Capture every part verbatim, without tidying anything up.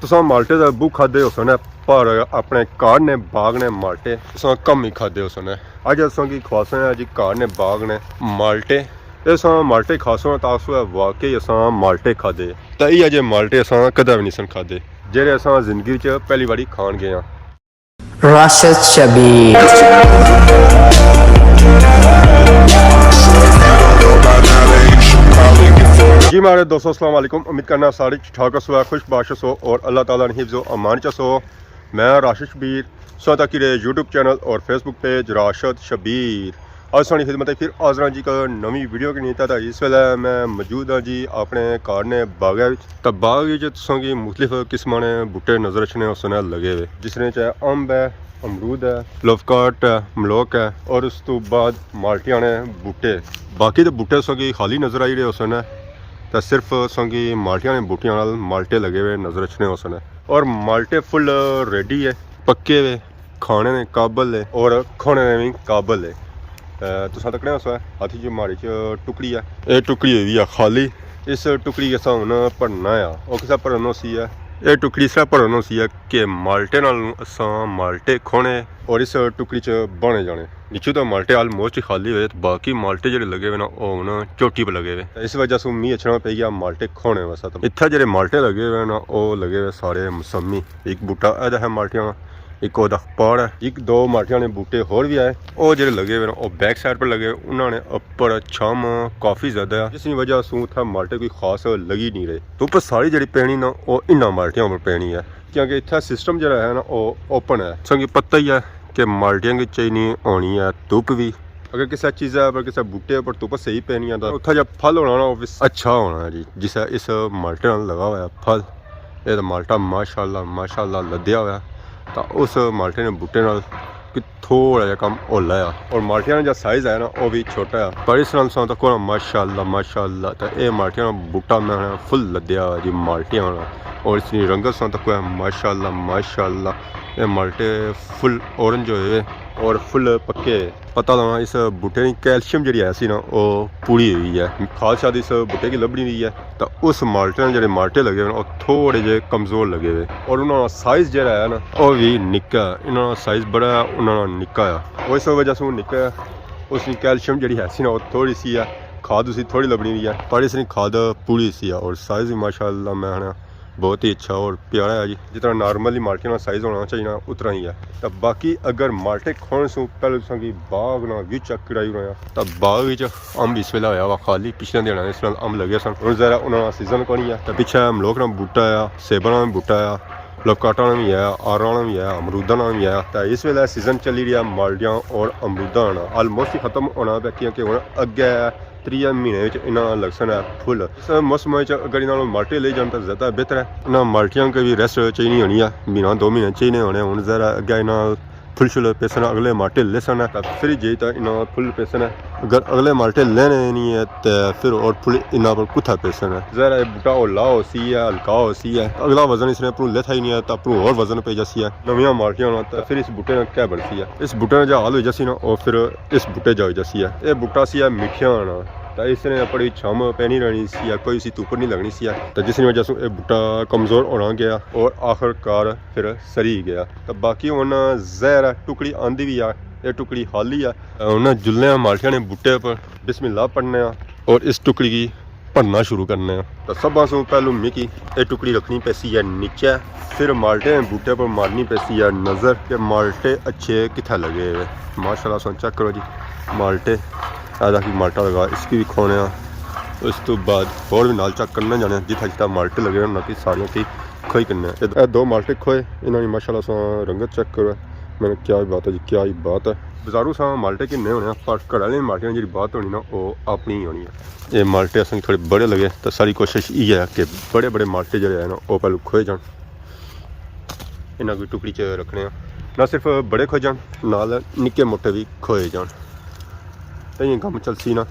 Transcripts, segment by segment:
تساں مالٹے تے بہوں کھادے ہوسن، پر اپنے گھر نے باغ نے مالٹے تساں کم ہی کھادے ہوسن۔ اج اساں کی کھواساں ہیں جی گھر نے باغ نے مالٹے۔ اساں مالٹے کھاساں تاں آخسو واقعی اساں مالٹے کھادے۔ تاں ایہہ جے مالٹے اساں کدے وی نہیں سن کھادے، جیہڑے اساں زندگی وچ پہلی واری کھان گئے ہاں۔ راشد شبیر۔ جی ماڑے دوستو، السلام علیکم۔ امید کرنا سارے ٹھیک ٹھاک ہسو، خوش باش ہسو اور اللہ تعالیٰ نے حفظ و امان چ ہسو۔ میں راشد شبیر، سو تاکہ یوٹیوب چینل اور فیس بک پیج راشد شبیر۔ اج ساڑی خدمت ہے پھر حاضر ہاں جی ایک نوی ویڈیو کے نیتا۔ تاں اس ویلے میں موجود ہاں جی اپنے گھر نے باغے وچ۔ تاں باغ وچ تساں کی مختلف قسماں نے بوٹے نظر اچھنے ہوسن لگے ہوئے، جس نے چاہے امب ہے، امرود ہے، لوفکاٹ ہے، ملوک ہے، اور اس تو بعد مالٹیاں نے بوٹے۔ باقی تے بوٹے تساں کی خالی نظر آئی رہے ہوسن، تاں صرف تساں کی مالٹیاں نے بوٹیاں نال مالٹے لگے ہوئے نظر اچھنے ہوسن۔ اور مالٹے فل ریڈی ہے، پکے ہوئے، کھانے نے قابل ہے اور کھونے نے بھی قابل ہے۔ اے، تساں تکنے ہوسو ہتھ جو ماڑے چ ٹکڑی ہے، اے ٹکڑی ہوئی ہے خالی۔ اس ٹکڑی کے اساں ہن بھرنا ہے، او کسا بھرن ہوسی ہے؟ اے ٹکڑی اس طرح بھرن ہوسی ہے کہ مالٹے نال اساں مالٹے کھونے اور اس ٹکڑی چ بھرنے جانے۔ نچو تاں مالٹے آلموسٹ ہی خالی ہوئے، تے باقی مالٹے جڑے لگے ہوئے نا، او ہن چوٹی پہ لگے ہوئے۔ اس وجہ سے می اچھنا پئی گیا مالٹے کھونے واسطے۔ تے اتھا جڑے مالٹے لگے ہوئے نا، او لگے ہوئے سارے موسمی۔ ایک بوٹا ایدا ہے مالٹیاں نا، ایک اودا پاڑ ہے، ایک دو مالٹیاں نے بوٹے ہور بھی آئے۔ او جڑے لگے ہوئے نا، او بیک سائیڈ پر لگے ہوئے، انہاں نے اپر چھاں کافی زیادہ ہے، جس نی وجہ سوں اتھا مالٹے کوئی خاص لگی نہیں رہے۔ دھپ ساری جڑی پینی نا، او انہاں مالٹیاں پر پینی ہے، کیونکہ اتھا سسٹم جڑا ہے نا، او اوپن ہے۔ تساں کی پتہ ہی ہے کہ مالٹیاں کی چاہیے ہونی ہے دھپ بھی۔ اگر کسے چیزا پر، کسے بوٹے پر دھپ صحیح پینی ہے، تاں اتھا جا پھل ہونا نا، او بھی اچھا ہونا ہے جی۔ جسے اس مالٹے نال لگا ہوا ہے پھل، اے تاں مالٹا ماشاءاللہ، ماشاءاللہ لدیا ہوا ہے، تاں اس مالٹے نے بوٹے نال کہ تھوڑا جہا کم ہولا ہے۔ اور مالٹیاں نا جا سائز ہے نا، او بھی چھوٹا ہے، پر اس نال تساں تکو نا ماشاءاللہ، ماشاءاللہ۔ تاں اے مالٹیاں نا بوٹا میں نا فل لدیا ہوا جی مالٹیاں نا، اور اس نی رنگت تساں تکو ہے ماشاءاللہ، ماشاءاللہ۔ اے مالٹے فل اورنج ہوئے ہوئے اور فل پکے۔ پتہ لگنا اس بوٹے نی کیلشیم جڑی ہے سی نا، او پوری ہوئی ہے۔ کھاد شاد اس بوٹے کی لبنی ہوئی ہے، تاں اس مالٹے نال جڑے مالٹے لگے ہوئے نا، او تھوڑے جے کمزور لگے ہوئے۔ اور انہاں نا سائز جڑا ہے نا، او بھی نکا ہے۔ انہاں نا سائز بڑا ہے، انہاں نا نکا ہے۔ او اس وجہ سے نکا ہے، اس نی کیلشیم جڑی ہے سی نا، او تھوڑی سی ہے۔ کھاد اسی تھوڑی لبنی ہوئی ہے، پر اس نی کھاد پوری سی ہے۔ اور سائز بھی ماشاءاللہ میں آخنا بہت ہی اچھا اور پیارا ہے جی۔ جتنا نارملی مالٹے نا سائز ہونا چاہیے نا، اتنا ہی ہے۔ تاں باقی اگر مالٹے کھونے سوں پہلے تساں کی باغ نا ویو چیک کرائی ہونا، تاں باغ وچ امب اس ویلے ہویا وا خالی، پچھلے دناں اس نال امب لگے سن۔ ہن ظاہر ہے انہاں نا سیزن کونی ہے۔ تاں پچھے ملوک نا بوٹا آیا، سیباں نا بوٹا آیا، لوکاٹاں نا بھی آیا، آراں نا بھی آیا، امروداں نا بھی آیا۔ تاں اس ویلے سیزن چلی رہیا مالٹیاں اور امروداں نا، آلموسٹ ہی ختم ہونا پیا، کیونکہ ہن اگے تریہ مہینے وچ انہاں لگسن ہے پھل۔ اس موسم وچ اگر انہاں نوں مالٹے لے جان تاں زیادہ بہتر ہے۔ انہاں مالٹیاں کی بھی ریسٹ چاہیے ہونی ہے، مہینہ دو مہینے چاہیے ہونے۔ ہن ظاہر ہے اگے انہاں پھل شل پیسن، اگلے مالٹے لیسن ہے، تاں پھر جائی تاں انہاں پھل پیسن ہے۔ اگر اگلے مالٹے لینے نہیں ہے تاں پھر اور پھل انہاں پر کتھا پیسن ہے؟ ظاہر ہے بوٹا ہولا ہوسی ہے، ہلکا ہوسی ہے، اگلا وزن اس نے پروں لیتا ہی نہیں ہے، تاں پروں اور وزن پئی جاسی ہے۔ نویاں مالٹیاں ہونا تاں پھر اس بوٹے نا کیا بنسی ہے؟ اس بوٹے نا جا حال ہوئی جاسی نا، او پھر اس بوٹے جا ہوئی جاسی ہے۔ اے بوٹا سی ہے میٹھیاں ہونا، تاں اس نے اپنی چھم پینی رہنی سی ہے، کوئی اسی دھوپ نہیں لگنی سی ہے، تاں جس نی وجہ سے اے بوٹا کمزور ہونا گیا اور آخر کار پھر سری گیا۔ تاں باقی ہن ظاہر ہے ٹکڑی آندی بھی ہے، اے ٹکڑی خالی ہے۔ ہن جلنے آں مالٹیاں نے بوٹے پر، بسم اللہ پڑھنے آں اور اس ٹکڑی کی بھرنا شروع کرنے آں۔ تاں سبھاں سوں پہلو مکی اے ٹکڑی رکھنی پیسی ہے نیچے، پھر مالٹے نے بوٹے پر مارنی پیسی ہے نظر کہ مالٹے اچھے کتھے لگے ہوئے۔ ماشاءاللہ سوں چیک کرو جی مالٹے، ایدا کی مالٹا لگا، اس کی بھی کھونے آں۔ اس تو بعد اور بھی نال چیک کرنے جانے آں جتھا جتھا مالٹے لگے ہوئے، نہ کہ ساریاں کی کھوئی کرنے آں۔ اے، اے دو مالٹے کھوئے، انہاں نی ماشاءاللہ سوں رنگت چیک کرو۔ میں نے کیا ہی بات ہے جی، کیا ہی بات ہے۔ بازاروں ساں مالٹے کنے ہونے آں، پر گھر آلے مالٹے نی جیڑھی بات ہونی نا، او اپنی ہی ہونی ہے۔ اے مالٹے اساں کی تھوڑے بڑے لگے، تاں ساری کوشش ایہہ ہے کہ بڑے بڑے مالٹے جیڑھے ہیں نا، او پہلو کھوئے جان۔ انہاں کی ٹکڑی چ رکھنے آں۔ نہ صرف بڑے کھوئے جان، نال نکے موٹے بھی کھوئے جان۔ تاں ایہہ کم چلسی نا،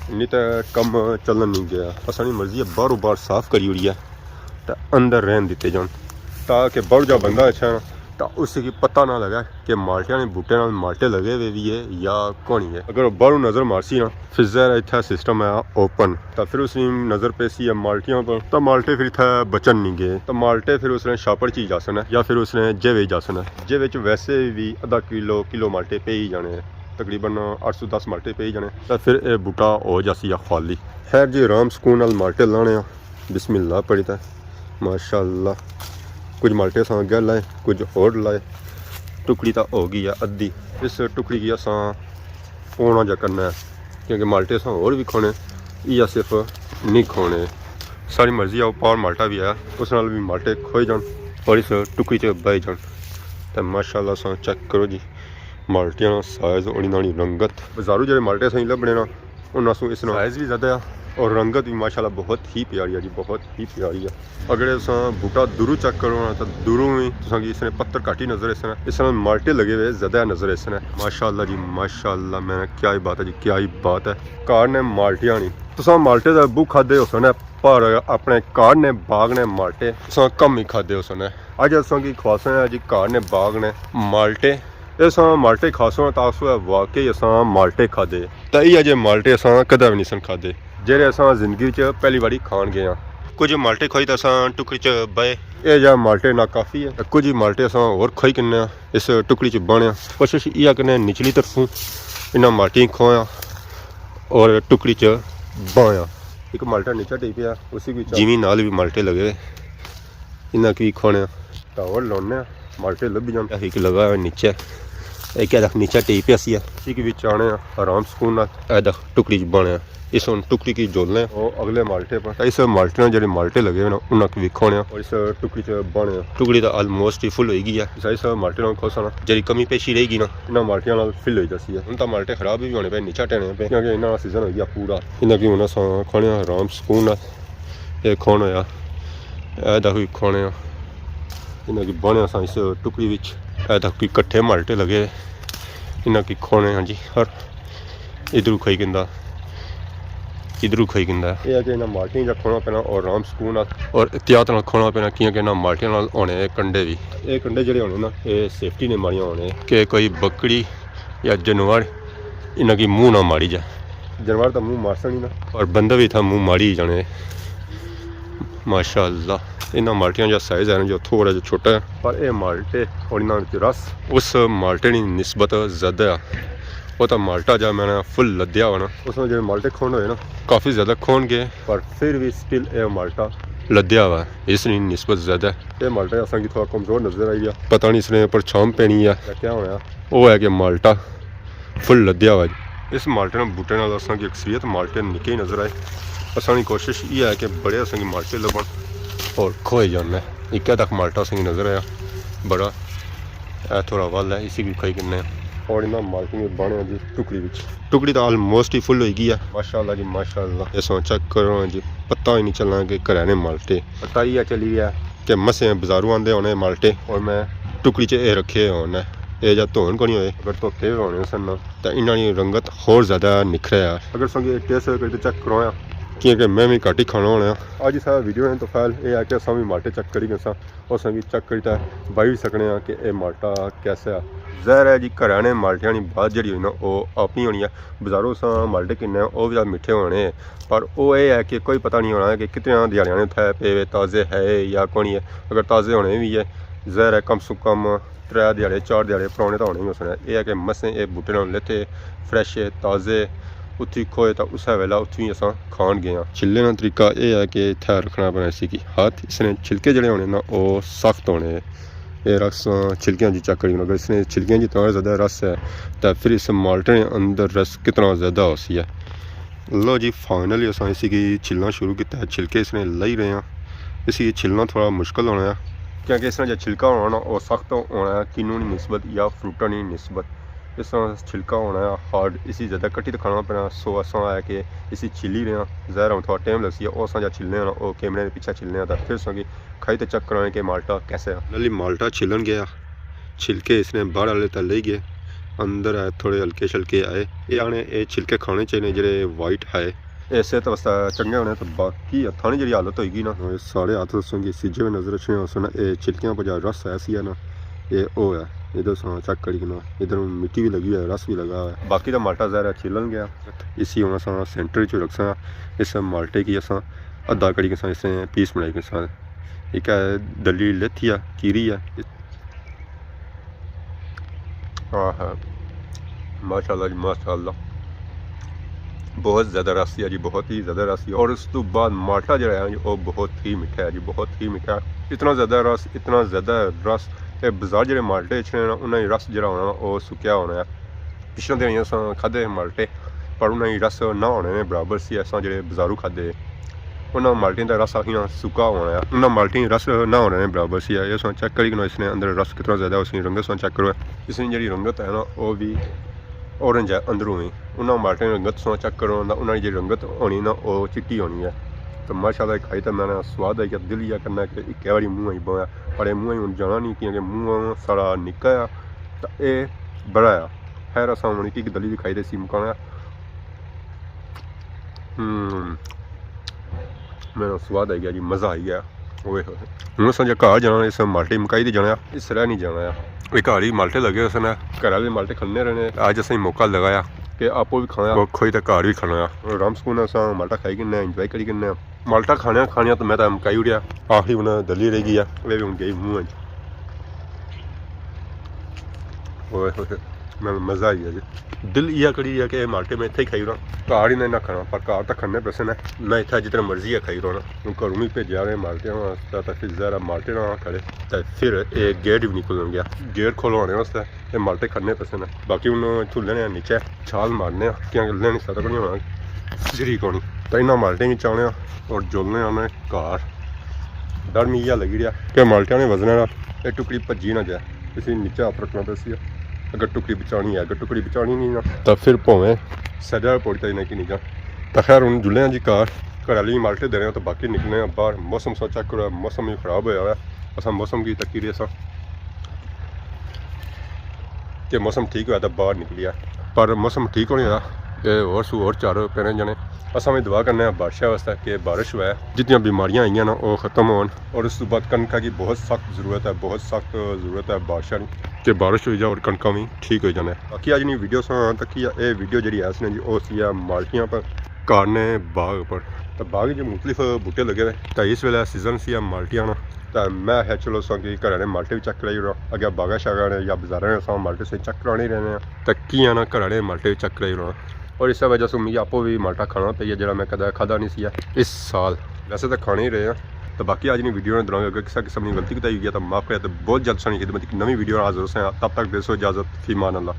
نہیں تاں کم چلن نہیں گیا۔ اساں نی مرضی ہے باہروں باہر صاف کری اوڑی ہے، تاں اندر رہن دیتے جان، تاکہ باہروں جا بندہ اچھا نا، تاں اس کی پتہ نہ لگا کہ مالٹیاں نے بوٹے نال مالٹے لگے ہوئے وی ہے یا کونی ہے۔ اگر او باہروں نظر مارسی نا، پھر ظاہر ہے اتھا سسٹم ہے اوپن، تاں پھر اس نی نظر پیسی ہے مالٹیاں پر، تاں مالٹے پھر اتھا بچن نہیں گئے، تاں مالٹے پھر اس نے شاپر چ ہی جاسن یا پھر اس نے جیبے ہی جاسن، جیبے وچ ویسے وی ادھا کلو، کلو مالٹے پے ہی جانے، تقریباً اٹھ سو دس مالٹے پے ہی جانے، تاں پھر اے بوٹا ہو جاسی یا خالی۔ خیر جی، آرام سکون نال مالٹے لانے آ، بسم اللہ پڑھی تے ماشاءاللہ۔ کچھ مالٹے اساں اگے لائے، کچھ ہور لائے۔ ٹکڑی تاں ہو گئی ہے ادھی۔ اس ٹکڑی کی اساں پونا جا کرنا ہے، کیونکہ مالٹے اساں ہور وی کھونے، ایہا صرف نہیں کھونے۔ ساڑی مرضی ہے، او پار مالٹا وی ہے، اس نال وی مالٹے کھوئے جان اور اس ٹکڑی چ بہے جان۔ تے ماشاءاللہ اساں چیک کرو جی، مالٹیاں نا سائز اور انہاں نی رنگت۔ بازاروں جیہڑے مالٹے اساں کی لبنے نا، انہاں سوں اس نا سائز وی زیادہ ہے اور رنگت وی ماشاءاللہ بہت ہی پیاری ہے جی، بہت ہی پیاری ہے۔ اگر اساں بوٹا دوروں چیک کرو نا، تاں دوروں وی تساں کی اس نے پتر گھٹ ہی نظر ایسن، اس نال مالٹے لگے ہوئے زیادہ نظر ایسن۔ ماشاءاللہ جی ماشاءاللہ، میں کیا ہی بات ہے جی، کیا ہی بات ہے۔ گھر نے مالٹیاں نی، تساں مالٹے تے بہوں کھادے ہوسن، پر اپنے گھر نے باغ نے مالٹے تساں کم ہی کھادے ہوسن۔ اج اساں کی کھواساں ہے جی گھر نے باغ نے مالٹے۔ اساں مالٹے کھاساں تاں آخسو ہے واقعی اساں مالٹے کھادے۔ تاں ایہا جے مالٹے اساں کدے وی نہیں سن کھادے، جیہڑے اساں زندگی وچ پہلی واری کھان گئے آں۔ کچھ مالٹے کھوئی تاں اساں ٹکڑی چ بہے۔ ایہا جے مالٹے ناکافی ہے۔ کچھ مالٹے اساں ہور کھوئی کنے آں، اس ٹکڑی چ بہنے آں۔ کوشش ایہا کنے نچلی طرفوں انہاں مالٹیاں کھویاں اور ٹکڑی چ بہیاں۔ ایک مالٹا نیچا ڈی پیا، اسی وچ جیویں نال وی مالٹے لگے ہوئے، انہاں کی کھونے آں۔ تاں ہور لانے آں، مالٹے لبھی جان۔ ایک لگا ہویا نیچے، ایک اے دیکھ نیچے ٹی پیا سی ہے۔ اسی کی وچ آنے آں، آرام سکون نال۔ اے دیکھ ٹکڑی چ بہنے آں۔ اس ہن ٹکڑی کی جولنے آں۔ او اگلے مالٹے پر۔ اس مالٹے نال جیہڑے مالٹے لگے ہوئے نا، انہاں کی وی کھونے آں۔ اور اس ٹکڑی چ بہنے آں۔ ٹکڑی تاں آلموسٹ ہی فل ہوئی گئی ہے۔ اس، اس مالٹے نال کھوساں نا، جیہڑی کمی پیشی رہی گئی نا، انہاں مالٹیاں نال فل ہوئی جاسی ہے۔ ہن تاں مالٹے خراب وی ہونے پے، نیچا ٹہنے پے، کیونکہ انہاں نا سیزن ہوئی گیا پورا۔ انہاں کی ہن اساں کھانے آں آرام سکون نال۔ اے کھونا ہویا، اے دیکھو کھونے آں۔ انہاں کی بہنے آں اساں اس ٹکڑی وچ۔ اے دیکھو کٹھے مالٹے لگے، انہاں کی کھونے آں جی۔ ہر ادھروں کھائی گندا، ادھروں کھائی گندا۔ اے ہے کہ انہاں مالٹیاں جا کھونا پینا اور آرام سکون نال اور احتیاط نال کھونا پینا، کیونکہ انہاں مالٹیاں نال ہونے اے کنڈے وی۔ اے کنڈے جیہڑے ہونے نا، اے سیفٹی نے ماریاں ہونے کہ کوئی بکری یا جانور انہاں کی منہ نہ ماری جا۔ جانور تاں منہ مارسن ہی نا۔ اور بندے وی اتھا منہ ماری ہی جانے۔ ماشاءاللہ، انہاں مالٹیاں جا سائز ہے نا جو تھوڑا جا چھوٹا ہے۔ پر اے مالٹے اور انہاں وچ رس اس مالٹے نی نسبت زیادہ ہے۔ او تاں مالٹا جا میں نے فل لدیا ہوا نا۔ اس میں جیہڑے مالٹے کھون ہوئے نا، کافی زیادہ کھون گئے۔ پر پھر وی سٹل اے مالٹا لدیا ہوا ہے، اس نی نسبت زیادہ ہے۔ اے مالٹا اساں کی تھوڑا کمزور نظر آئی گیا۔ پتہ نہیں اس نے پر چھام پینی ہے یا کیا ہویا۔ او ہے کہ مالٹا فل لدیا ہوا ہے۔ اس مالٹے نے بوٹے نال اساں کی اکثریت مالٹے نکے ہی نظر آئے۔ اساں نی کوشش یہ ہے کہ بڑے اساں کی مالٹے لبن اور کھوئے جانے۔ اکے تک مالٹا اساں کی نظر آیا، بڑا، اے تھوڑا ول ہے، اسی بھی کھائی کنے۔ اور انہاں مالٹے نے بانے جی ٹکڑی وچ۔ ٹکڑی تاں آلموسٹ ہی فل ہوئی گئی ہے۔ ماشاءاللہ جی ماشاءاللہ۔ اساں چیک کرو جی، پتہ ہی نہیں چلنا کہ گھرانے مالٹے۔ پتہ ہی ہے چلی گیا کہ مسے بازاروں آندے ہونے مالٹے اور میں ٹکڑی چ اے رکھے ہونے۔ اے جا دھون کونی ہوئے، اگر دھوتے ہوئے ہونے سن نا، تاں انہاں نی رنگت ہور زیادہ نکھرے آ۔ اگر سنگی ٹیسٹ کری تے چیک کروایا، کیونکہ میں وی گھٹ ہی کھانا ہونا۔ اج اس ویڈیو نے تو فیل اے ہے کہ اساں وی مالٹے چیک کری گئے ساں، اور سنگی چیک کری تے بائی وی سکنے آں کہ اے مالٹا کیسا ہے۔ ظاہر ہے جی گھرانے مالٹیاں نی بات جیڑی ہوئی نا، او اپنی ہونی ہے۔ بازاروں اساں مالٹے کنے او وی میٹھے ہونے، پر او اے ہے کہ کوئی پتہ نہیں ہونا کہ کتنے دیہاڑیاں نے اتھے پے ہوئے، تازے ہے یا کونی ہے۔ اگر تازے ہونے وی ہے، ظاہر ہے کم سے کم ترے دیہاڑے، چار دیہاڑے پرانے تاں ہونے ہی ہوسن۔ اے ہے کہ مسیں اے بوٹے نال لیتے، فریش، تازے، اتھی کھوئے تاں اسے ویلے اتھی اساں کھان گئے آں۔ چھلنے نا طریقہ اے ہے کہ اتھے رکھنا پینا اسی کی ہاتھ، اس نے چھلکے جڑے ہونے نا او سخت ہونے۔ اے رس چھلکیاں جی چیک کری، اگر اس نے چھلکیاں جی تاں زیادہ رس ہے، تاں پھر اس مالٹے نے اندر رس کتنا زیادہ ہوسی ہے۔ لو جی، فائنلی اساں اسی کی چھلنا شروع کیتا ہے۔ چھلکے اس نے لئی رہے ہیں۔ اسی چھلنا تھوڑا مشکل ہونا ہے، کیونکہ اس نے جو چھلکا ہونا نا، وہ سخت ہونا ہے، کنوں نی نسبت یا فروٹاں نی نسبت۔ اس طرح چھلکا ہونا ہے ہارڈ، اسی زیادہ کٹی تے کھانا پینا۔ سو اساں ہے کہ اسی چھلی رہے ہیں، ظاہر ہے تھوڑا ٹائم لگسی ہے، او اساں جا چھلنے ہونا، او کیمرے دے پیچھے چھلنے آں، تاں پھر اساں کی کھائی تے چیک کرائیں کہ مالٹا کیسا ہے۔ نالی مالٹا چھلن گیا، چھلکے اس نے باہر والے تاں لے گئے، اندر آئے تھوڑے ہلکے شلکے آئے۔ یہ آنے، یہ چھلکے کھانے چاہیے جڑے وائٹ آئے۔ یہ صحت واسطے چنگے ہونے، تو باقی ہتھاں نی جڑی حالت ہوئی گئی نا، یہ سارے ہاتھ سنگی سیجے ہوئے نظر اچھنے ہوسن۔ یہ چھلکیاں پجا رس آیا سی نا، اے او ہے، ادھر اساں چیک کری کنا، ادھر ہن مٹی وی لگی ہوئی ہے، رس وی لگا ہوا ہے۔ باقی دا مالٹا ظاہر ہے چھلن گیا، اسی ہن اساں سینٹر وچ رکھساں۔ اس مالٹے کی اساں ادھا کری کساں، اس نے پیس بنائی کساں۔ ایک ہے دلی لیتھی ہے، کیری ہے۔ آہا، ماشاءاللہ جی، ماشاءاللہ۔ بہت زیادہ رس ہے جی، بہت ہی زیادہ رس ہے۔ اور اس تو بعد مالٹا جڑا ہے جی، وہ بہت ہی میٹھا ہے جی، بہت ہی میٹھا۔ اتنا زیادہ رس، اتنا زیادہ رس، اے بازار جڑے مالٹے اچھنے نا، انہاں ہی رس جڑا ہونا، وہ سکیا ہونا ہے۔ پچھلے دن اساں کھادے مالٹے، پر انہاں ہی رس نہ ہونے نے برابر سی، اساں جڑے بازاروں کھادے۔ انہاں مالٹیں دا رس آخیاں سکا ہونا ہے، انہاں مالٹیں رس نہ ہونے نے برابر سی۔ اے اساں چیک کری کنا، اس نے اندر رس کتنا زیادہ، اس نی رنگت اساں چیک کرو۔ اس نی جڑی رنگت ہے نا، او وی اورنج ہے اندروں وی۔ انہاں مالٹیں نی رنگت اساں چیک کرو نا، انہاں نی جڑی رنگت ہونی نا، او چٹی ہونی ہے۔ تو ماشاءاللہ کھائی تے میں نا سواد آئی گیا، دل یا کرنا کہ اک واری منہ آئی بویا، پر اے منہ آئی ہن جانا نہیں، کیونکہ منہ ساڑا نکا ہے، تے اے بڑا ہے۔ خیر، اساں ہن اک اک دلی وی کھائی تے اسی مکانا۔ ہم، میرا سواد آئی گیا جی، مزہ آئی گیا۔ اوئے ہوئے۔ ہن اساں جے گھر جانا، اس مالٹے مکائی تے جانا، اس طرح نہیں جانا۔ اے گھر ہی مالٹے لگے ہوئے سن، گھر والے مالٹے کھلنے رہنے۔ اج اساں موقع لگایا کہ آپو بھی کھانا، اور کھوئی تے گھر بھی کھانا۔ آرام سکون اساں مالٹا کھائی کنے، انجوائے کری کنے۔ مالٹا کھانیا کھانیا تو میں تاں مکائی اڑیا، آخری انہاں دلی رہ گئی ہے، وہ بھی ہن گئی منہ وچ۔ اوئے ہوئے، میں مزہ آئی گیا جی۔ دل یہ کری ہے کہ اے مالٹے میں اتھے ہی کھائی رہا، گھر ہی نہیں نہ کھانا، پر گھر تاں کھانے پیسے نے، میں اتھے جتنا مرضی ہے کھائی رہا۔ ہن گھروں بھی بھیجیا نے مالٹے واسطے، تے پھر ذرا مالٹے نہ کھڑے، تے پھر اے گیٹ بھی نکلن گیا، گیٹ کھولوانے واسطے۔ اے مالٹے کھانے پیسے نے۔ باقی ہن اتھوں لینے آں نیچے، چھال مارنے آں، کیاں کہ لینے سارا کونی ہونا، جری کونی۔ تے انہاں مالٹیں کی چانے آں اور جلنے آں گھر۔ ڈر می ایہا لگی رہیا کہ مالٹیاں نے وزنے نال اے ٹکڑی بھجی نہ جائے، اسی نیچے ہتھ رکھنا پیسی۔ اگر ٹکڑی بچانی ہے، اگر ٹکڑی بچانی نہیں نا، تاں پھر بھویں سجا پوڑی تائی نہ کی نہیں جا۔ تاں خیر، ہن جلنے آں جی گھر، گھر آلی مالٹے دینے آں، تاں باقی نکلنے آں باہر۔ موسم سا چیک کرو، موسم ہی خراب ہویا ہوا ہے، اساں موسم کی تکی رہے ساں۔ کہ موسم ٹھیک ہویا تاں باہر نکلیا، پر موسم ٹھیک ہونے دا اے ہور سو ہور چار پینے جانے۔ اساں وی دعا کرنے آں بارشاں واسطے کہ بارش ہوئے، جتنیاں بیماریاں آئیاں نا، او ختم ہون۔ اور اس تو بعد کنکا کی بہت سخت ضرورت ہے، بہت سخت ضرورت ہے بارشاں نی، کہ بارش ہوئی جائے اور کنکا وی ٹھیک ہوئی جانے۔ باقی اج نی ویڈیو ساں تکی ہے، اے ویڈیو جڑی ہے اس نے جی، او سی ہے مالٹیاں پر، کارنے باغ پر۔ تے باغ جو مختلف بوٹے لگے ہوئے، تے اس ویلے سیزن سی ہے مالٹیاں نا۔ تے میں آخیا چلو ساں کی گھر آلے مالٹے وی چیک کرائی اوڑاں، اگے باغا شاغا نے یا بازاراں اساں مالٹے سے چیک کرانے رہنے آں۔ تے کیاں نا گھر آلے مالٹے وی چیک کرائی اوڑاں۔ اور اس وجہ سے مجھے آپو بھی مالٹا کھانا پئی ہے، جڑا میں کدے کھادا نہیں سی اس سال۔ ویسے تو کھانے ہی رہے ہیں۔ تو باقی اج نی ویڈیو نے دوران اگر کسا قسم نی غلطی کوتاہی ہوئی ہے تو معاف کرے، تو بہت جلد سانی خدمت ایک نویں ویڈیو نال حاضر ہوساں۔ تب تک دیسو اجازت، فی امان اللہ۔